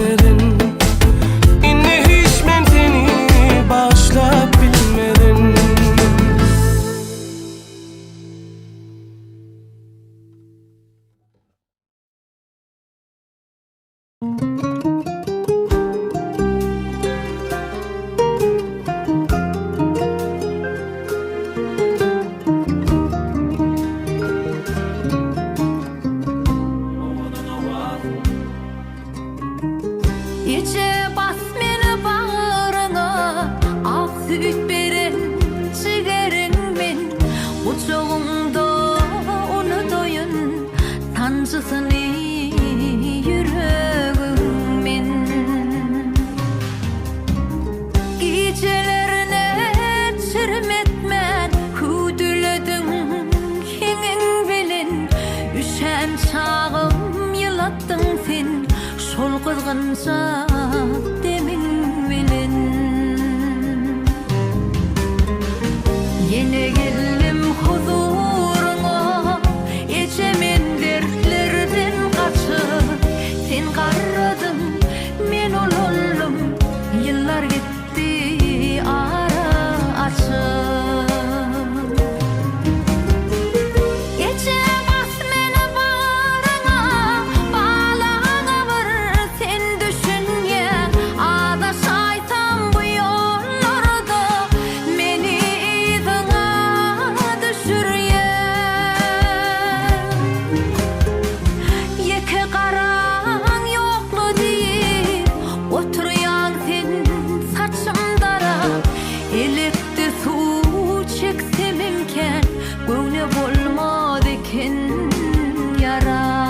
bilmerin Indi hiç men seni bagyşlap bilmerin. Eje bas meni bagryňa, Ak süýt beren jigeriň men. Gujagyňda unudaýyn, Sanjysyny ýüregiň men. Gijelerine çirim etmän, Hüwdülediň heňiň bilen. Üşän çagym ýylatdyň sen, Şol gyzgynja demiň bilen. Ýene geldim huzuryňa, Eje men dertlerden gaçyp, Sen garradyň, men ulaldym, Ýyllar gitdi ara açyp. Eje bas meni bagryňa, Balaňa bir sen düşünýäň, Azaşaýsam bu ýollarda, Meni yzyňa düşürýäň. Ýeke garaň ýokla diýip, Oturýaň sen saçym darap, Elekde suw çeksemem kän, Göwne bolmaz eken ýarap.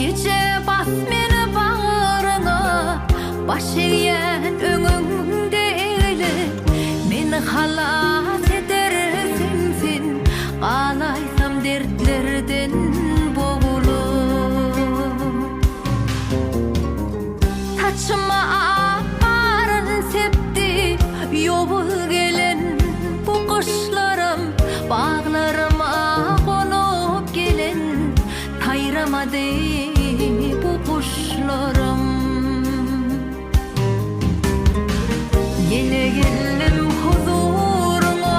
Eje bas meni bagryňa, Baş egýän öňüňde eglip, Meni halas edersiň sen, Galaýsam dertlerden bogulyp. Saçyma ak garyn sepdi, Ýowuz gelen bu gyşlaram, Baglaryma gonup gelen, Saýramady bu guşlaram. Ýene geldim huzuryňa,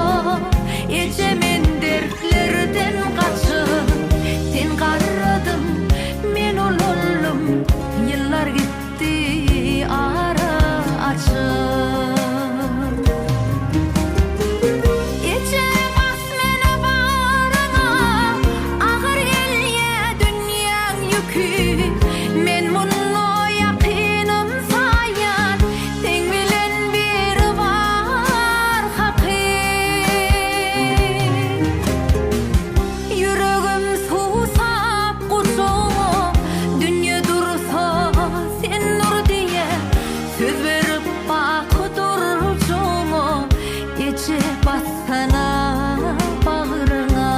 Eje men dertlerden gaçyp, Sen garradyň, men ulaldym, Ýyllar gitdi ara açyp. Eje bas meni bagryňa, Agyr gelýä dünýäň ýüki. Men munda ýakynym saýýan, Seň bilen biri bar haky. Ýüregim suwsap gujagyňa, Dünýe dursa sen dur diýe, Söz berip baky durjagyňa, Eje bassana bagryňa.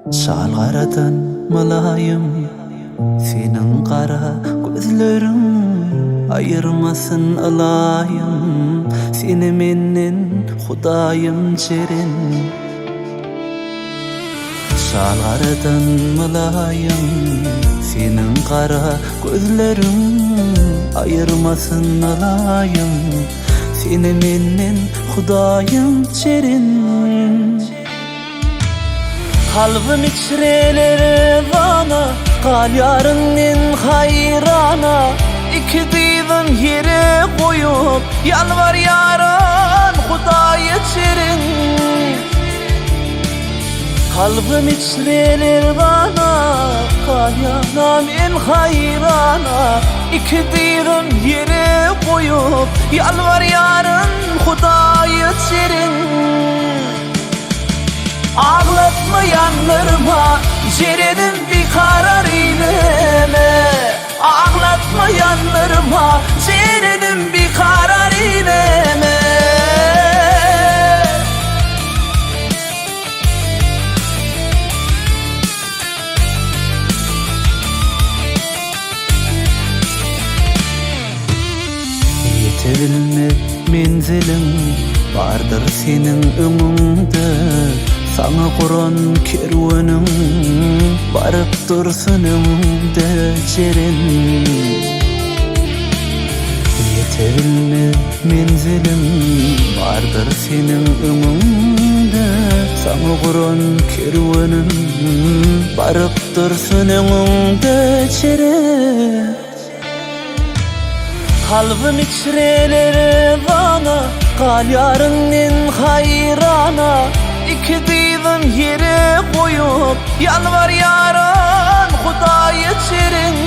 Çal garadan mylaýym Seniň gara gözleriň Aýyrmasyn ylaýym Seni menden Hudaýym jeren. Çal garadan mylaýym Seniň gara gözleriň Aýyrmasyn ylaýym Seni menden Hudaýym jeren. Kalbym içre lerzana, Galýaryn men haýrana. Iki dyzym ýere goýup, Ýalbarýaryn Hudaýa çerin. Kalbym içre lerzana, Galýana men haýrana, Iki dyzym ýere goýup, Ýalbarýaryn Hudaýa çerin. Aglatma ýandyrma, Jerenim bikarar eýleme. Aglatma ýandyrma, Jerenim bikarar eýleme. Ýetebilmez menziliň bardyr seniň öňüňde, Saňa guran kerweniň baryp dursun öňüňde, Jeren. Ýetebilmez menziliň bardyr seniň öňüňde, Saňa guran kerwenim baryp dursun öňüňde, Jeren. Kalbym içre lerzana, Galýaryn men haýrana, Iki dyzym ýere goýup, Ýalbarýaryn Hudaýa Jeren.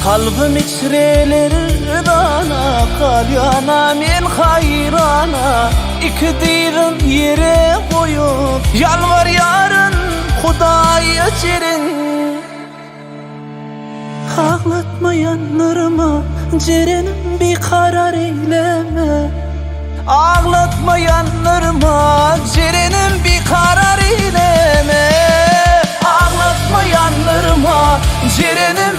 Kalbym içre lerzana, Galýana men haýrana, Iki dyzym ýere goýup, Ýalbarýaryn Hudaýa Jeren. Aglatma ýandyrma, Jerenim bikarar eýleme. Aglatma ýandyrma, Jerenim bikarar eýleme. Aglatma ýandyrma, Jerenim.